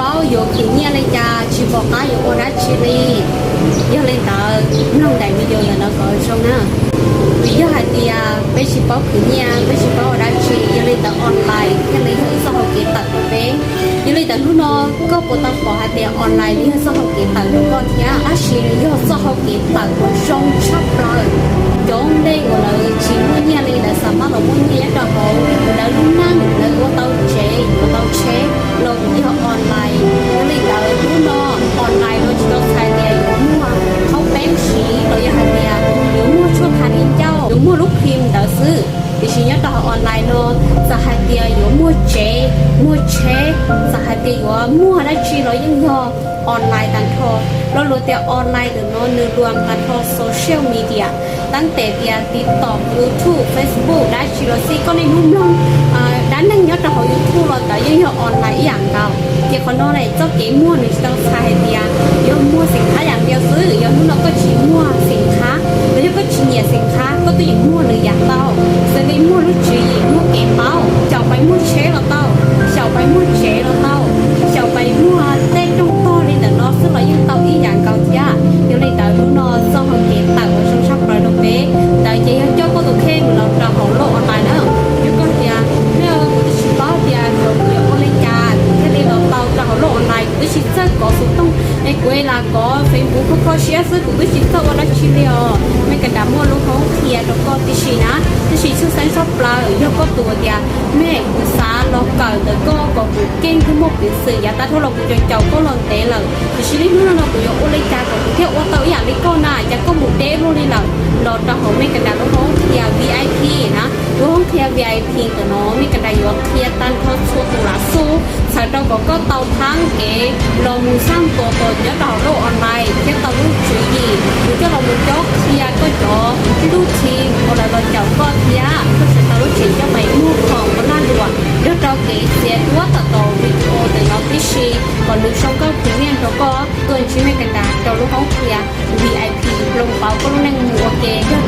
Paub yuav khwv nyiaj li cas, tsis pom qab yuav ua dab tsi li. Yog li ntawd mloog daim video ntawm no kom zoo na. Vim yog hais tias peb tsis paub khwv nyiaj, peb tsis paub ua dab tsi, yog li ntawd online thiaj li yog ib txoj hau kev tawm rau peb. Yog li ntawd hnub no koj puas tau pom hais tias online yog txoj hau kev tawm rau koj thiab? Tab sis nws yog txoj hau kev tawm uas zoo tshaj plaws. Cov ntej uas lawv tsis muaj nyiaj li, lawv xav mab los muaj nyiaj nyob rau hauv lawv lub neej, lawv ua tau tsev, yuav tau tsheb los yog online. Yog li ntawd hnub no online no tsis tau txhais tias yuav muaj qhaub peeb siv los yog hais tias yuav muaj tshuaj thav di ncauj, yuav muaj lub cream ntawd xwb. Tiam sis nyob rau hauv online no, txawm hais tias yuav muaj tsev, muaj tsheb, txawm hais tias yuav muaj dab tsi los yeej yog online tag nrho. Lo lus tias online ntawm no nws luam tag nrho social media, tab tes tias TikTok, YouTube, Facebook, dab tsi los xij, koj niaj hnub mloog dab neeg nyob rau hauv YouTube los ntawd yeej yog online ib yam nkaus. Ces qhov no ne txoj kev muag nws tsis tau txhais hais tias yuav muag xim khab yam dio xwb. Yog hnub no koj tsis muag xim khab los yog koj tsis nyiam xim khab, koj twb yeej muag nws yam tau. Xws li muag lub tswv yim, muag kev paub, xyaum pais muag tsheb los tau, xyaum pais muag tsev los tau, xyaum pais muag tej rooj tog li ntawm no xwb los yeej tau ib yam nkaus thiab. Yog li ntawd hnub no txoj hau kev tawm uas zoo tshaj plaws rau peb ntawd ces yog coj koj tus kheej mus los rau hauv lub online na. Yog koj tias, nej, kuv twb tsis paub tias xyov kuv yuav ua li cas kuv thiaj li los tau rau hauv lub online, kuv twb tsis txawj kov xov tooj, es kuv lam kov Facebook kho kho siab xwb, kuv twb tsis txawj ua dab tsi li os. Mej Kas Das muaj lub hauv qhia rau koj tib si na, tab sis tshwj xeeb tshaj plaws yog koj tus tias, mej, kuv xav los kawm ntawm koj kom kuv keej thiab muaj peev xwm yav tas dhau los kuv caum caum koj los ntev lawm, tiam sis niaj hnub no no kuv yuav ua li cas kom kuv thiaj ua tau ib yam li koj na, cas koj mus deb luaj li lawm. Los rau hauv Mej Kas Das lub hauv qhia VIP na, lub hauv qhia VIP ntawm no Mej Kas Das yuav qhia tag nrho txhua tus lam xu, txhawm rau kom koj tau thaab kev los mus xaj tua tos nyob rau hauv lub online thiab tau lub tswv yim, yus coj los mus cob qhia koj cov ntuj txhi uas lawv los caum koj thiab koj tseem tau lub tswv yim coj pais muag khoom ua lag luam. Nrog rau kev txiav duab tom tus video ntawm no tib si kom nws zoo nkauj khwv nyiaj rau koj, tuaj ntsib Mej Kas Das rau lub hauv qhia VIP hloov pauv koj lub neej mus ua ke. Yog